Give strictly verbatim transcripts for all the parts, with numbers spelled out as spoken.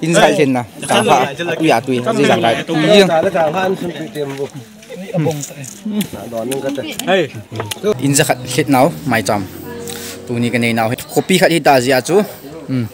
In jakhat lhinna, chang pha, atui, atui, ji jang kai. Yin. In jakhat lhin nau, maicham. Tuni kanei nau hi. Khopi khat hita jeh a chu. Hmm.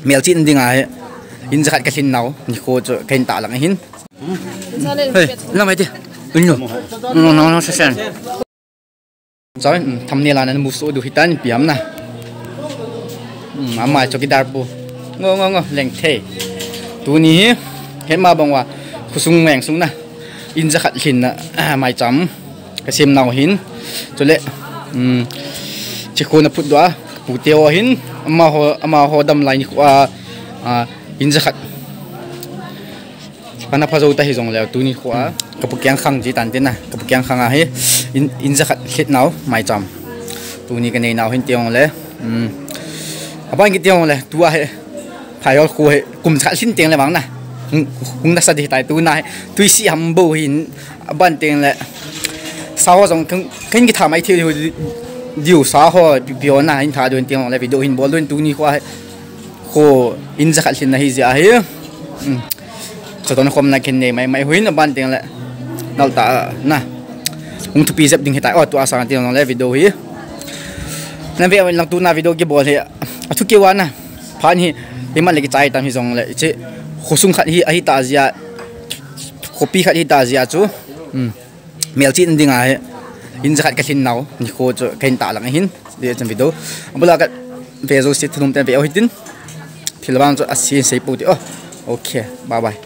Melchih in ding ahi. In jakhat kalhin nau, nikho chu kahin tah lang ahin. Hey, lamai ti. Unnu. No, no, no, sesen. Choi, um, thumbnail a namu soh diu hitan piam na. Um, ama chowkidar pu. Ngo, ngo, ngo, leng thei. Tuni hi, hetma bang uva, khosung veng sung na. In jakhat lhinna, ah, maicham. Kasem nau hin. Chule, um, chikho na phut diu a, pute ho hin. Amaho, amaho dam lai nikho a, ah, in jakhat. Ana pha jou ta hijongle, tuni kho a, ka pu Kiangkhang ji tan tin na, ka pu Kiangkhang a hi, in, in jakhat lhin nau, maicham. Tuni kanei nau hin tijongle, um, aban kiti jongle, tua hi, Phaiol kho hi, kum khat lhin teng le vang na. Hung, hung nasa di tai, tuna hi, tui si ham bou hin, aban teng le, sa ho jong, kan, kan kitha mai thei diu, diu sa ho, pi, pi ho na, hin tha diu hin tijongle, video hin bol diu hin tuni kho a hi, Kho in jakhat lhinna hi jeh ahi. Hmm. Chutah khom na kin nei mai mai hin aban teng le. Nal ta na. Hung thupi jep ding hitai. Oh, tua sang tijongle video hi. Na ve lang tuna video kibol hi. Athu keu a na. Phat hi. Iman le kichai tam hijongle. Hiche. Khosung khat hi, ahi ta jeh a. Khopi khat hita jeh a chu. Hmm. Melchih in ding ahi. In jakhat kalhin nau, nikho chu kahin tah lang ahin. Dia chan video. Abula kave jouse thanom ten ve u hitin. Thil vang chu asin sei pou te. Oh. Okay. Bye bye.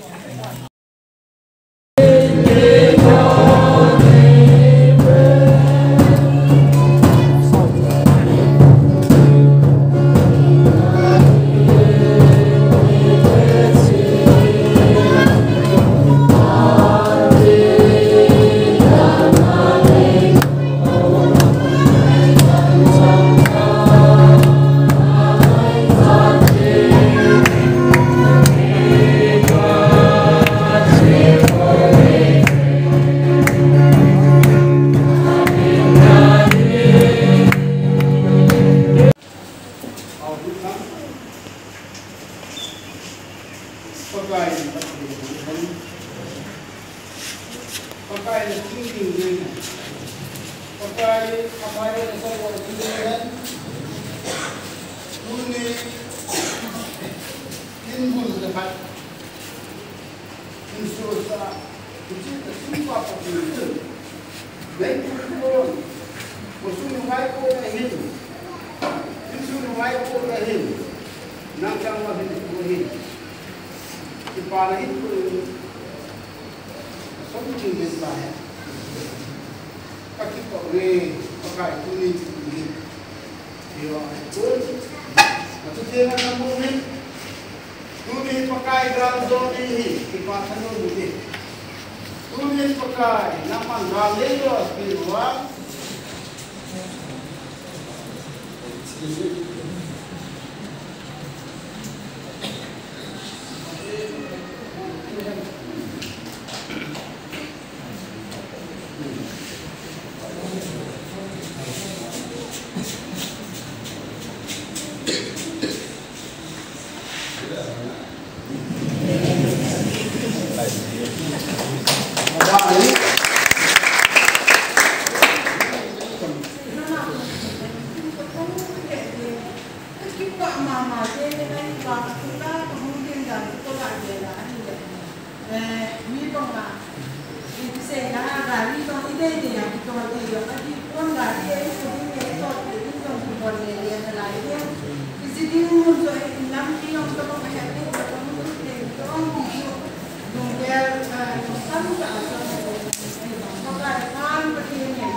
Pakai, Pakai, Pakai, Tuni, in bul le khat. In susa, in chi ka sum pa pa ti tu. Nei tu ko. Ko sum vai ko na hin. In sum vai ko na hin. Nang chang ma hin ko hin. Ki pa na hin ko. Sum ni hin ba hai. Ka kipah uve, Pakai tuni chu tuni. Hiva, tuni, atu thena kamu uve. Tuni Pakai gal jo ding hi, kipah thanom uve. Tuni Pakai, nangman gal nei jo ding uva. Eh, mi banga, iti seina a gari jong idei dei a kitol thei jong ahi pon, gari e isu ding e, itol thei ding jong kibol le le nalai e. Iji ding mun jong e, in lampi jong kabang ahet ding, kabang mun ding jong ti chu. Lunggel, eh, lungkham tah a jong e, Pakai Pathen in,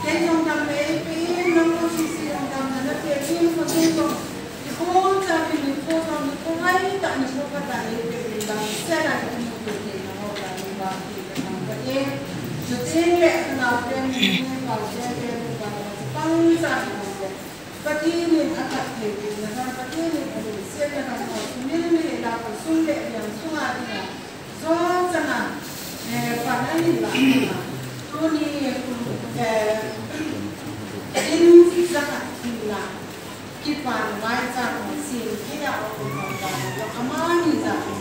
kei jong damna eipe in, nangho sese jong damna napeh in, Pathen jong Nikho cha hi nikho jong nikho ngai tah nikho khat tah eipe in lang sela kimu thei na ho la ni ba ti ka nang ba e. Chuteng le ka nao pen ni ni pao pen pen ba chapang cha ni ho le. Pathen in athat thei na, Pathen in alungset na ho sumil ni la ko sum le yang sunga ding a. Jo chana, eh, pan ahin la chana. Tuni, eh, in jakhat lhinna. Kipan vaicha kong sin, kei a kong kong kong, amani ja kong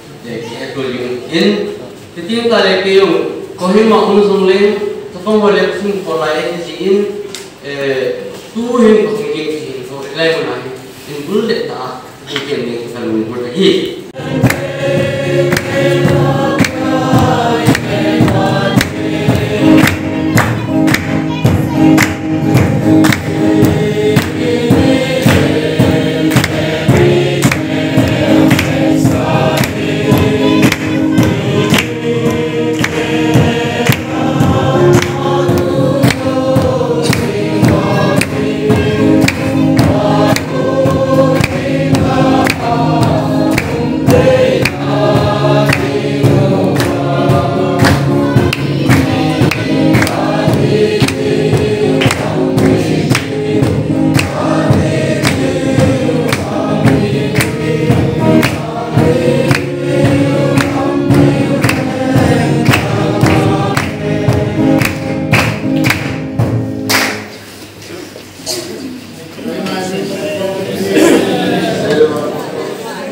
eh, kihetto jing in, hitin tale kei jong, Kohima um jongle, tapang ho le sum ko lai e ti in, eh, tu hin ko hung jing ti hin ko lai mun ahi, in bul le ta, in ken ni ka lung bul ta hi.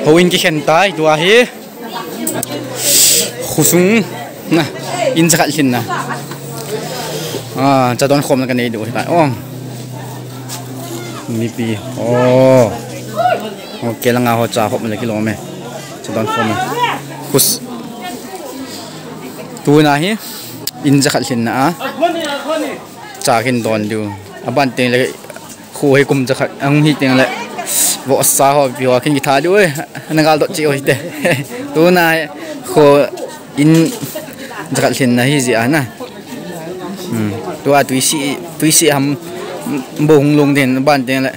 Houin kikhen tai tua hi. Khosung na, in jakhat lhinna. Ah, cha don khomna kanei diu hitai. Oh. Mipi. Oh. Okay, langa ho cha khom le kilom e. Cha don khom. Khos. Tuna hi in jakhat lhinna a. Cha kin don diu. Aban teng le Khu hi kum jakhat, ahung hi teng le. Vohsa ho, pi ho, khin kitha diu e. Na gal dot chi ho hite. Tuna khu in jakhat lhinna hi jia na. Hmm. Tua tuisi, tuisi ham bo hung lung den ban teng le.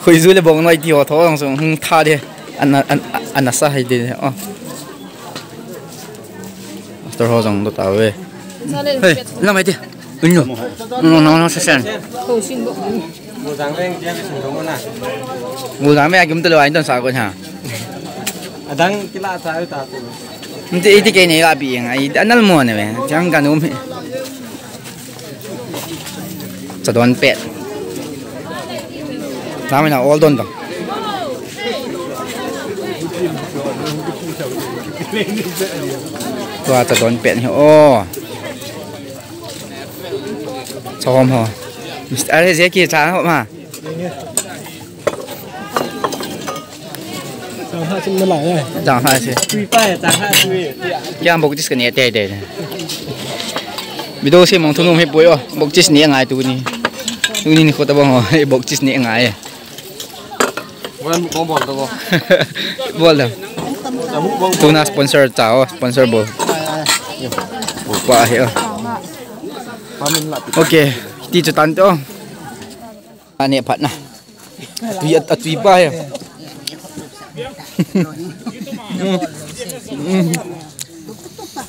Khui ju le bong noi ti ho tho jong sung hung tha de. Ana, ana, ana sa hai de. Oh. Master ho jong dot a ve. Hey, lang mai ti. Unyo. No, no, no, sesen. Mudang me akim telo ain ton sa ko ha. Adang kila sa ta tu. Nti iti ke ne la bi ngai anal mo ne ve. Chang kan um. Cha don pet. Tama na all don dong. Tua ta don pen hi o. Chom ho. Mister Are Jackie cha ho ma. Chang ha chim na lai. Chang ha si. Tui pa ya chang ha tui. Kya bok chis ka ne te te. Video se mong thu nom he poi o. Bok chis ne ngai tuni. Tuni ni kho ta bong o. Bok chis ne ngai. Bol da. Tuna sponsor cha o, sponsor bol. Bol pa he o. Okay, ti chu tan to. Ani phat na. Tui at, atui pa he.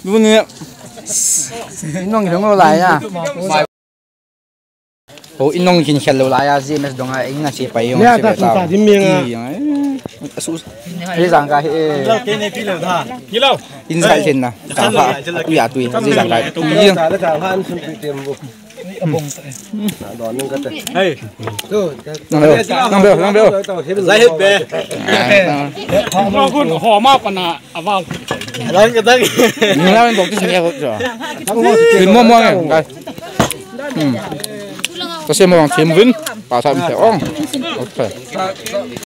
Lu ni. Nong nong lai ya. Ho inong kin khel lo la ya J M S dong a ina che pai yong. Ya ta ta dim mi nga. Asu. Ri jang ka he. Ke ne pi lo da. Ni lo. In sai chen na. Ta ha. Tu ya tu. Ri jang ka. Tu ya. Ta la ta han sun tu tem bu. Abong ta. Don nung ka ta. Hey. Tu. Nang bel, nang bel, nang bel. Zai het be. Ho ma pa na. Aval. Dang, dang. Ni la bok chis ni ko. Kin mo mo nge. Hmm. Ka se mo thim vin. Pa sa mi te ong. Okay.